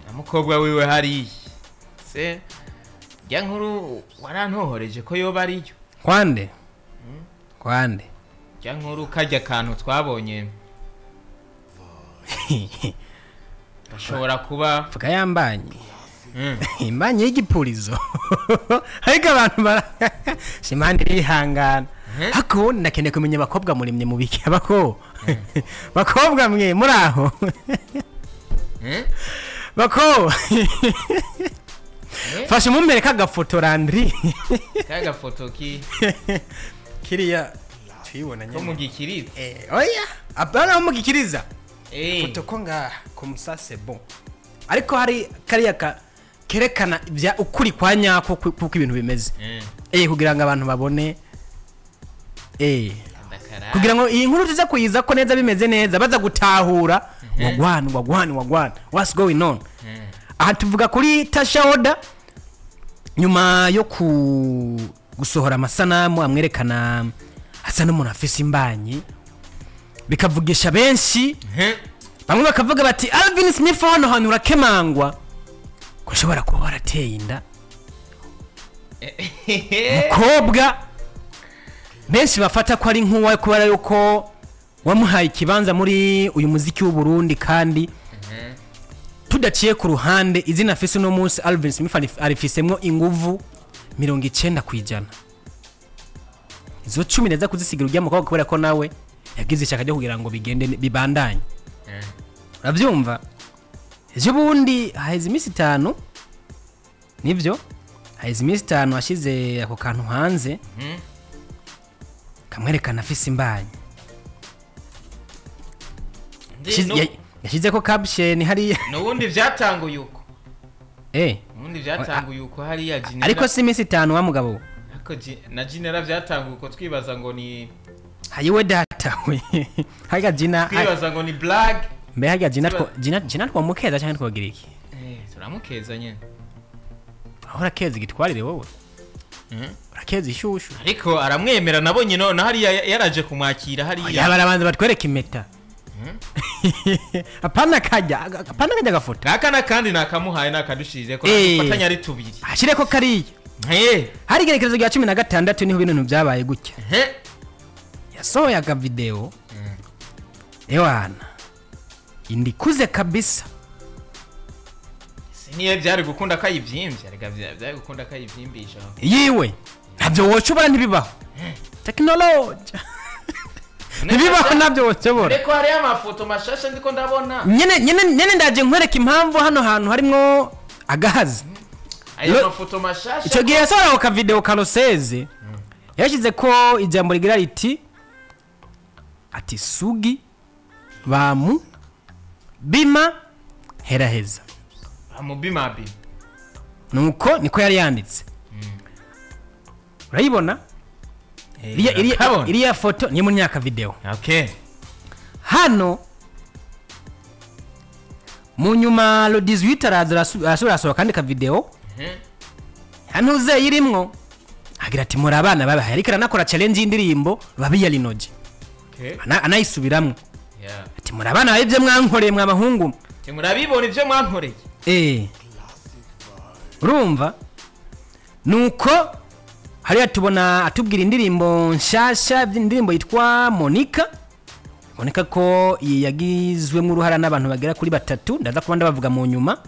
Na mukobwa wiwe hariya se rya nkuru warantohoreje ko yoba ariyo. Kwande kwande rya nkuru kajya kantu twabonye ashobora kuba vuga yambanye imbanye y'igipurizo ariko abantu shimani rihangana hako ndakeneye kumenya abakobwa murimye mu biki abako bakobwa mwe muri aho bako fashe mumbere kagafoto Landry kagafoto ki kiriya tuyibona nyene ko mugikiriza oya abana mugikiriza foto ko ngaha comme ça c'est bon ariko hari kariya ka kerekana ibya ukuri kwa nyako kuko ibintu bimeze kugira ngo abantu babone kugira ngo iyi nkuru tuza kuyiza ko neza bimeze neza baza gutahura wagwan wagwan wagwan what's going on. Aha tuvuga kuri Tasha Oda nyuma yo gusohora amasanamu amwerekana asa n'umuntu afise imbanyi bikavugisha benshi. Bamwe bakavuga bati Alvin Smith hano hantu urakemangwa ko ashobora kuba warateye inda mukobwa benshi bafata ko ari nkuwa kubera yuko wamuhaye ikibanza muri uyu muziki w'u Burundi kandi tudaciye ku ruhande izina afise no munsi Alvin Smith arifisemwo inguvu 90%. Izo 10 neza kuzisigira ujya mukobwa kubera ko nawe yagize ishaka ryo kugira ngo bigende bibandanye. Uravyumva ejo bundi haheze iminsi 5 nivyo haheze iminsi 5 ashize ako kantu hanze kamwerekana afise imbanyi yashize ko caption hariya nubundi vyatanguye uko nubundi vyatanguye uko hariya Jinera ariko si iminsi 5 wa mugabo ariko na Jinera vyatanguye uko twibaza ngo ni hayiwe data we haga Jina twibaza ngo ni black mbe haga Jina Jina twamukeza cyangwa twagira iki turamukeza nyene aho urakeza igitwarire wowe urakeza ishushu ariko aramwemera nabonye none hariya yaraje kumwakira hariya yabarabanza batwereka impeta apana kajya gafoto aka kandi nakamuhaye nakadushirire ko fatanya ari tubiri ashire ko kariya hari igerekezo rya 16 niho bintu byabaye gutya yasohoye aga video ewana indikuze kabisa niye byari gukunda kayivyimbya rega byari gukunda kayivyimbisha yiwe ntabyo woshobora ntibibaho technology ntibibaho ntabyo woshobora reko hari amafoto mashasha ndiko ndabona nyene ndaje nkwereka impamvu hano hantu harimo agahazi ayo mafoto mashasha ico gihe yasohora ako ka video karoseze yashize ko ijambo rigira riti ati sugi bamu bima heraheza amubima bi nuko niko yari yanditse urayibona iriya foto ni mu myaka video okay hano mu nyuma lo 18 araza arasubira kandi ka video hano uze yirimwo agira ati muri abana babaye ariko aranakora challenge y'indirimbo babiya linoje anayisubiramwo ati muri abana ibyo mwankoreye mwa bahungu ati murabibona ibyo mwankoreye urumva nuko hariya tubona atubwira indirimbo nshasha indirimbo yitwa Monica boneka ko yagizwemo uruhara n'abantu bagera kuri 3 ndaza kuba ndabavuga mu nyuma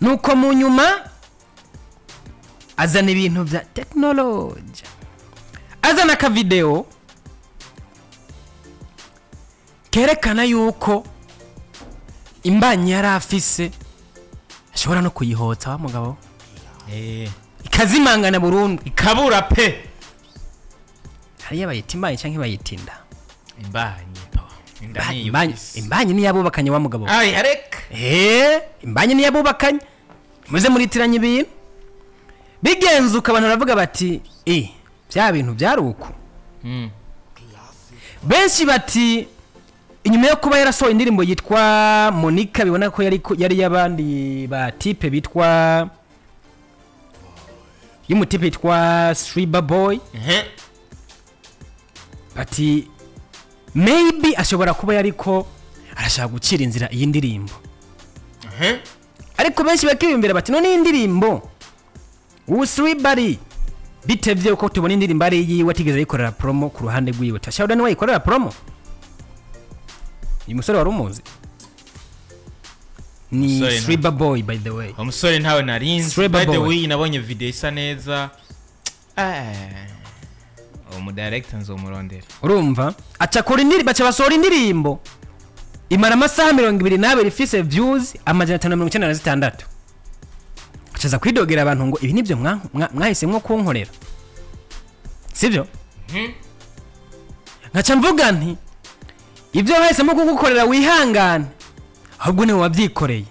nuko mu nyuma azana ibintu bya technology azana ka video kerekana yuko imbanyi yari afise ashobora no kuyihotsa wa mugabo ikazimangana burundu ikabura pe hariya bayita imbanyi canke bayitinda imbanyi imbanyi ni yabubakanye wa mugabo ai areka imbanyi ni yabubakanye muze muritiranye ibintu bigenzuka abantu baravuga bati bya bintu byaruko benshi bati inyuma yo kuba yarasohoye indirimbo yitwa Monica bibona ko yari yabandi ba type bitwa y'umutipe yitwa Striba Boy bati Maybe ashobora kuba yariko arashaka gucira inzira iyi ndirimbo. Ariko benshi bakiyumvira bati none iyi ndirimbo Uswibari bitevye uko tubona indirimbo ari yiwe atigeze yikorera promo ku ruhande rwiwe. Tasha Oda niwe yikorera promo. Uyu musore wari umuzi ni Sriba Boy, by the way. Umusore ntawe narinzi. By the way, nabonye video isa neza. Umu director nzomurondera. Urumva aca kora indirimbo, baca basohora indirimbo imara amasaha 22 ifise views 596. Acaza kwidogera abantu ngo ibi nibyo mwahisemwo kunkorera, sibyo? Nkaca mvuga nti ibyo bahisemo kugukorera wihangane, ahubwo niwe wabyikoreye.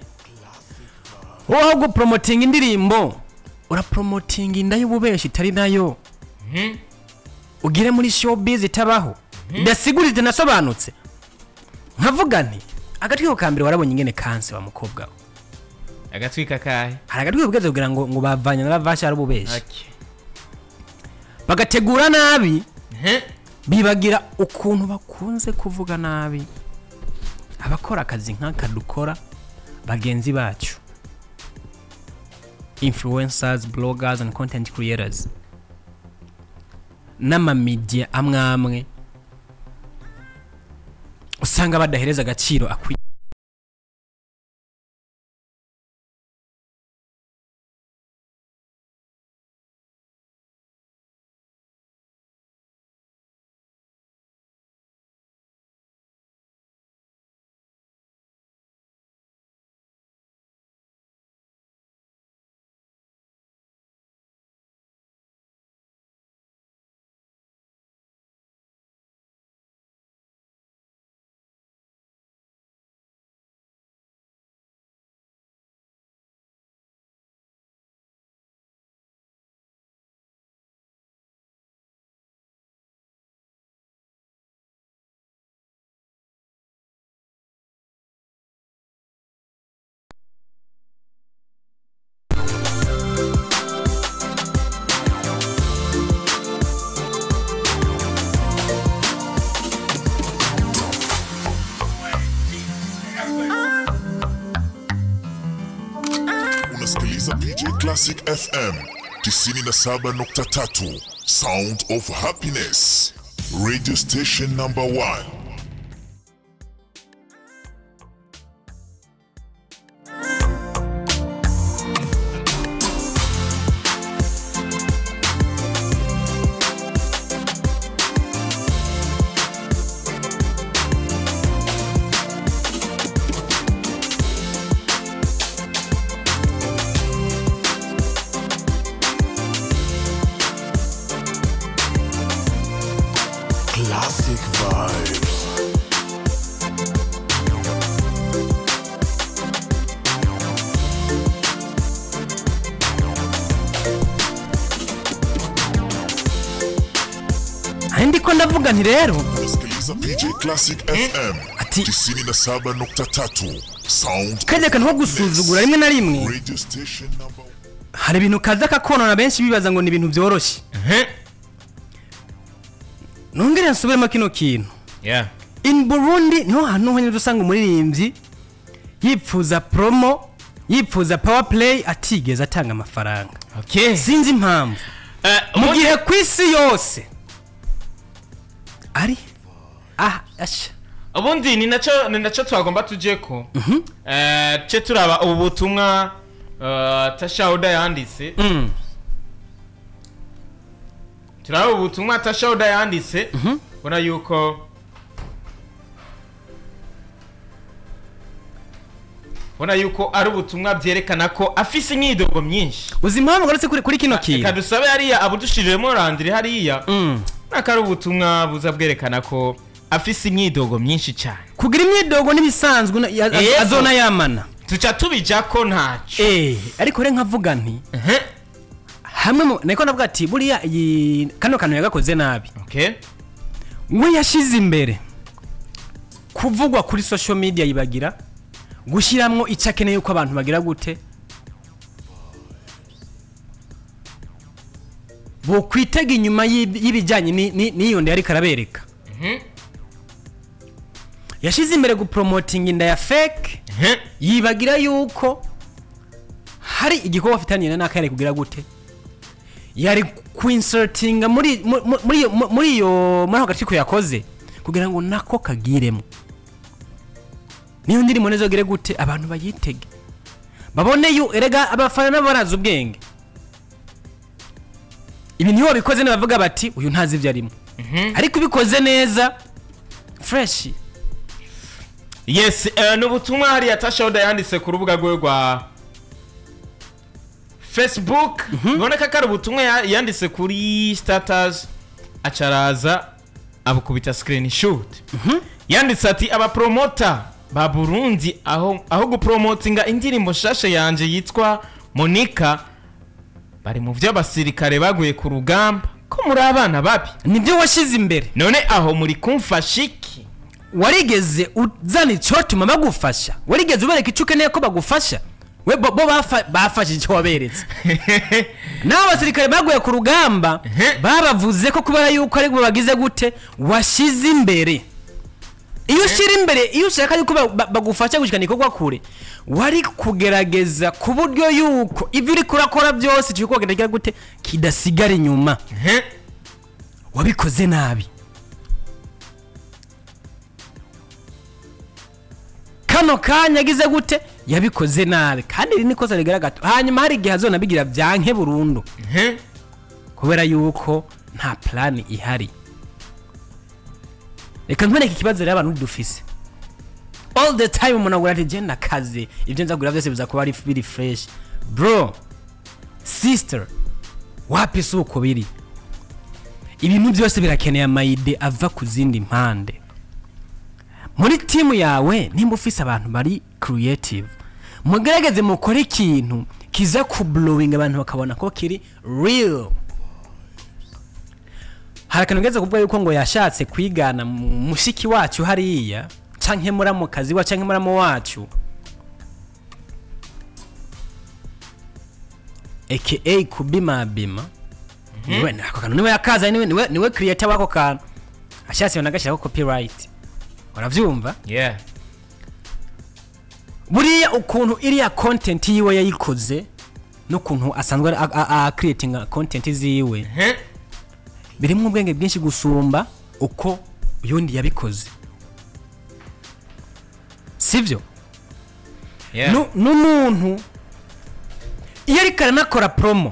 Wowe ahubwo promoting indirimbo, urapromoting inda y'ububeshi itari nayo, ugire muri showbiz itabaho, idasigurije nasobanutse. Nkavuga nti agatwiko ka mbere warabonye ingene kanse wa mukobwa we. Agatwika kahe? Hari agatwiko bweze kugira ngo bavanye na lavasha ari ububeshi. Bagategura nabi, bibagira ukuntu bakunze kuvuga nabi abakora akazi nk'aka dukora bagenzi bacu, influencers, bloggers and content creators, n'amamedia amwe amwe usanga badahereza agaciro akwiye. Unasikiliza PJ Classic FM 97.3, Sound of Happiness, radio station number 1. Classic vibes. Ndiko ndavuga nti rero Unasikiliza PJ Classic FM 97.3, Sound. Kajya kantu ko gusuzugura rimwe na rimwe radio station number. Hari ibintu kaza kakonona benshi bibaza ngo ni ibintu byoroshye. Nongere nsubiremo kino kintu. In Burundi niho hantu honyine usanga umuririmbyi yipfuza promo, yipfuza power play atigeze atanga amafaranga. Sinzi impamvu. Mu gihe ku isi yose ari asha. Ubundi ni naco twagomba tujeko. Ce turaba ubu butumwa Tasha Oda yanditse. Turaba ubutumwa Tasha Oda yanditse. Bona yuko ari ubutumwa byerekana ko afise imyidogo myinshi. Uzi impamvu garutse kuri kino kintu? Kadusabe hariya abudushiremo Landry hariya. Nakari ubutumwa buza bwerekana ko afise imyidogo myinshi cyane. Kugira imyidogo nibisanzwe azona yamana. Tuca tubija ko ntaco. Ariko re nkavuga nti hamwe niko navuga ati buriya kano kantu yagakoze nabi. We yashize imbere kuvugwa kuri social media yibagira gushiramwo icakene yuko abantu bagira gute bo kwitega inyuma y'ibijanye n'iyo ndi ariko arabereka. Yashize imbere gupromotinga inda ya fake, yibagira yuko hari igikorwa afitaniye na naka yari kugira gute, yari kwinsertinga muri ako gatsiko yakoze kugira ngo nako kagiremo. Niyo ndirimbo nizogere gute abantu bayitege, babone yu erega abafana nabo barazi ubwenge. Ibi niho bikoze n'abavuga bati uyu ntazi ibyo arimo, ariko ubikoze neza fresh. Yes, ni ubutumwa hariya Tasha Oda yanditse ku rubuga rwe rwa Facebook. Biboneka ko ari ubutumwa yanditse kuri status, acaraza abukubita screenshot. Yanditse ati: "Abapromota ba Burundi aho gupromotinga indirimbo nshasha yanje yitwa Monica, bari mu vy'abasirikare baguye ku rugamba. Ko muri abana babi?" Nibyo washyize imbere. None aho muri kumfasha iki? Warigeze uzana icyotuma bagufasha? Warigeze ubereka icyo ukeneye ko bagufasha? We bo bafashe icyo waberetse. N'abo basirikare baguye ku rugamba babavuze ko kubera yuko ari bo bagize gute washyize imbere. Iyo ushyira imbere, iyo ushaka yuko bagufasha gushikana igikorwa kure, wari kugerageza ku buryo yuko ibyo uri kurakora byose icyo gikorwa gute kidasigara inyuma. Wabikoze nabi. Kano kanya agize gute yabikoze nabi, kandi iri nikosa rigaragara. Hanyuma hari igihe azonabigira byanke burundu kubera yuko nta plan ihari. Reka nkwereke ikibazo rero abantu dufise all the time. Umuntu agura ati je nakaze, ibyo nzagura byose biza kuba ari biri fresh. Bro, sister, wapi, si uko biri. Ibintu byose birakeneye ama idées ava ku zindi mpande. Muri timu yawe nimba ufise abantu bari creative, mugerageze mukore ikintu kiza ku blowing, abantu bakabona ko kiri real. Hari akantu ngeze kuvuga yuko ngo yashatse kwigana mushiki wacu hariya, canke muramukazi wa canke muramu wacu, aka kubimabima. Niwe ako kantu niwe yakaza, niwe creator wako kantu, ashatse banagashyiraho copyright, uravyumva? Yeah. Buriya ukuntu iriya content yiwe yayikoze n'ukuntu asanzwe a creating content ziwe birimo ubwenge bwinshi gusumba uko uyundi yabikoze, sivyo? Yeah. N'umuntu iyo ariko aranakora promo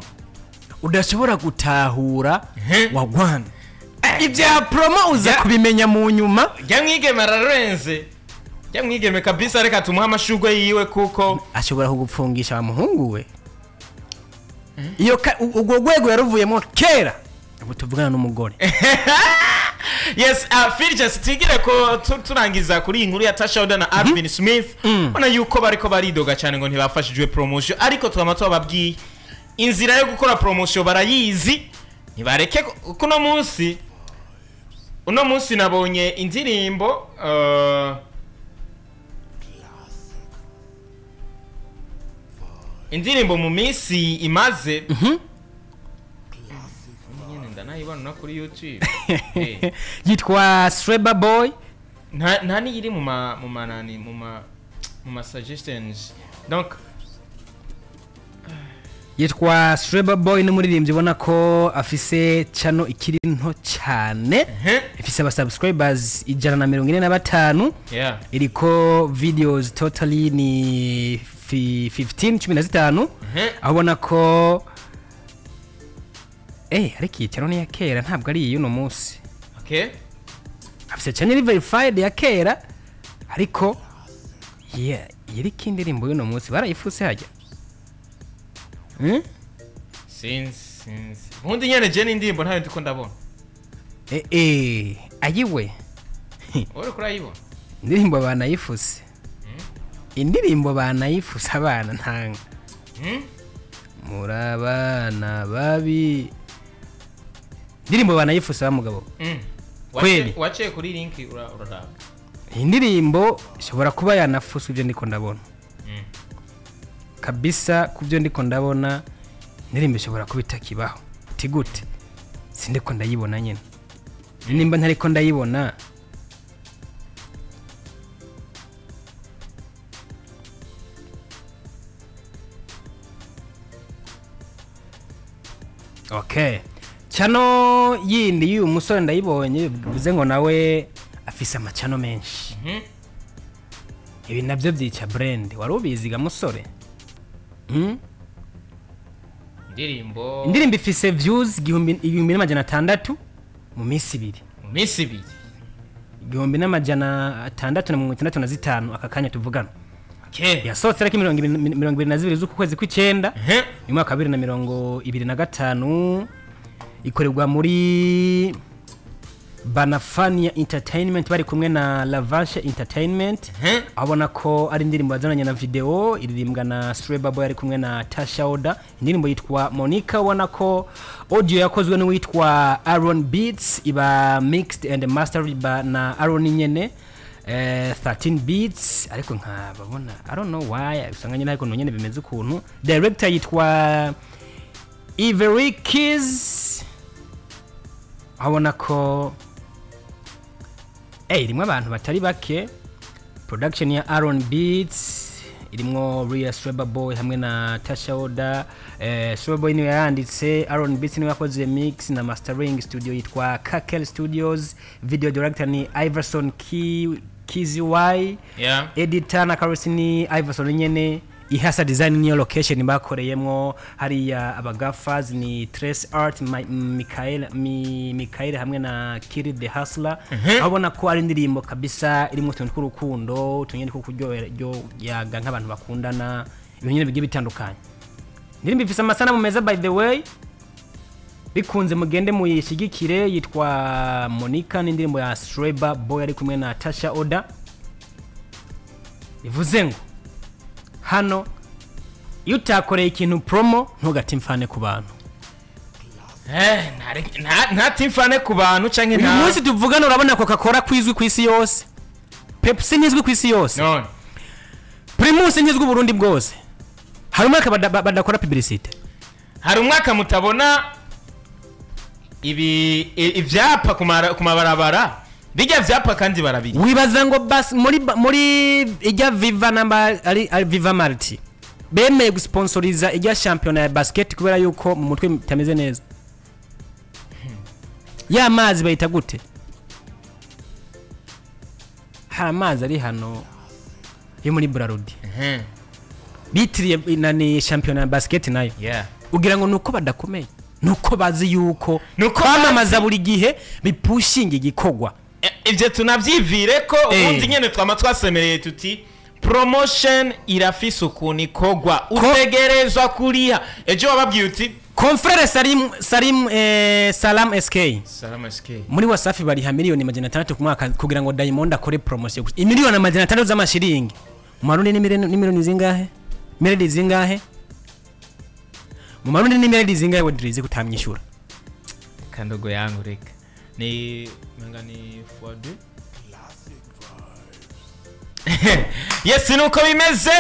udashobora gutahura wagwana ibya promo, uza kubimenya mu nyuma. Jya mwigeme ararenze, jya mwigeme kabisa, reka tumuhe amashurwe yiwe kuko ashobora kugupfungisha wa muhungu we. Iyo urwo rwego yaruvuyemo kera, ubu tuvugana n'umugore. Yes, Philgence, tigire ko turangiza kuri iyi nkuru ya Tasha Oda na Alvin Smith. Ubona yuko bariko baridoga cyane ngo ntibafashijwe promotion, ariko twama tubabwiye inzira yo gukora promotion barayizi, ntibareke kuno munsi. Uno munsi nabonye indirimbo indirimbo mu minsi imaze nyine ndanayibona no kuri YouTube. Yitwa Sreba Boy. Nta niyiri mu ma nani mu ma suggestions, donc Yitwa Sreba Boy, n'umuririmbyi ubona ko afise channel ikiri nto cyane, ifise aba subscribers 145. Iriko videos totally ni 15, 15. Aho ubona ko ariko iyi channel ni iya kera, ntabwo ari iy'uno munsi. Afise channel verified ya kera, ariko yeah, iriko indirimbo y'uno munsi barayifuse hajya. Sinzi ubundi nyene je n'indirimbo ntayo ndiko ndabona. Ayiwe. Uri kurayibona? Indirimbo banayifuse, indirimbo banayifuse abana ntanga. Muri abana babi, indirimbo banayifuse ba mugabo. Kweli. Waciye kuri link uraraba? Iyi ndirimbo ishobora kuba yanafuswe, ibyo ndiko ndabona. Kabisa, ku byo ndiko ndabona, indirimbo ishobora kuba itakibaho. Uti gute? Sindiko ndayibona nyine, nimba ntariko ndayibona. Okay, channel yindi y'uyu musore ndayibonye, bivuze ngo nawe afise ama channel menshi. Ibi nabyo byica brand, wari ubiziga musore? Indirimbo Indirimbo ifise views 1600 mu minsi 2. Mu minsi 2. 1665 aka kanya tuvugana. Okay. Yasohotse tariki 22 z'uku kwezi kw'icyenda mu mwaka wa 2025, ikorerwa muri Banafania Entertainment bari kumwe na Lavashe Entertainment. Abona ko ari indirimbo yazananye na video, iririmbwa na Streba Boy ari kumwe na Tasha Oda. Indirimbo yitwa Monica, ubona ko audio yakozwe n'uwitwa Aaron Beats, iba mixed and mastered na Aaron nyene, 13 Beats. Ariko nkababona, I don't know why, usanga nyine ariko nyene bimeze ukuntu. Director yitwa Ivory Keys. Abona ko irimwo abantu batari bake. Production ya Aaron Beats, irimwo Ria Streba Boy hamwe na Tasha Oda. Streba Boy niwe yanditse, Aaron Beats niwe yakoze mix na mastering. Studio yitwa Kakel Studios. Video director ni Iverson Kiziwai. Editor na Carosi ni Iverson nyene. Ihasa Design niyo location bakoreyemwo hariya. Abagaffers ni Trace Art, Michael hamwe na Kiri the Hustler. Aho ubona ko ari indirimbo kabisa irimo utuntu tw'urukundo, utuntu two kuryohera yaga nk'abantu bakundana, ibintu nyine bigiye bitandukanye. Indirimbo ifise amasanamu meza, by the way. Bikunze mugende muyishigikire, yitwa Monica, n'indirimbo ya Streba Boy ari kumwe na Tasha Oda. Bivuze ngo hano iyo utakoreye ikintu promo, ntugate imfane ku bantu. Ntatimfane ku bantu canke Uyu nta munsi tuvugana, urabona Coca Cola kwizwi ku isi yose, Pepsi ntizwi ku isi yose, none Primus ntizwi Uburundi bwose. Hari umwaka badakora publicité? Hari umwaka mutabona ibi ivyapa ku mabarabara, bijya vyapa kandi barabiri? Wibaza ngo bas muri ijya Viva namba ari Viva Marti bemeye gusponsoriza ijya shampiyona ya basket kubera yuko mu mutwe bitameze neza? Ya mazi bayita gute? Hari amazi ari hano yo muri Brarudi bitiriye nani, shampiyona ya basket nayo. Ugira ngo nuko badakomeye? Nuko bazi yuko Nuko kwamamaza buri gihe bipushinga igikorwa. Ivyo tunavyivire ko ubundi nyene twama twasemereye tuti promotion irafise ukuntu ikorwa, utegerezwa kuriha. Ejo wababwiye uti Confrere Salim Salim, Salam SK. Salama SK. Muri Wasafi bariha miliyoni 600 ku mwaka kugira ngo Diamond akore promotion gusa. Imiliyoni 600 z'amashiringi mu Marundi ni miliyoni zingahe? Miliyoni zingahe mu Marundi? Ni miliyoni zingahe? We Drizzy kutamyishura. Kandogo yangu, reka ni menga ni fois 2. Yes, nuko bimeze.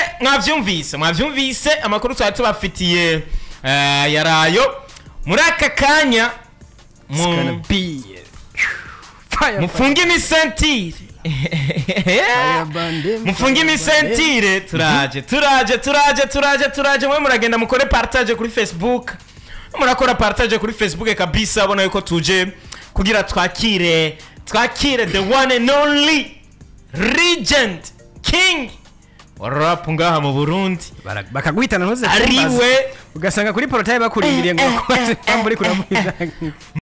Mwavyumvise amakuru twari tubafitiye, yarayo muri aka kanya. It's gonna be fire. Mufunge imisentire, mufunge imisentire, turaje, turaje, turaje, turaje, turaje. Mwe muragenda mukore partage kuri Facebook, murakora partage kuri Facebook kabisa. Abona yuko tuje kugira twakire the one and only regent king wa rap ngaha mu Burundi. Bakaguhitana ntuze Ariwe ugasanga kuri portail bakurindiriye ngo bakubaze impamvu uri kuramuhiza.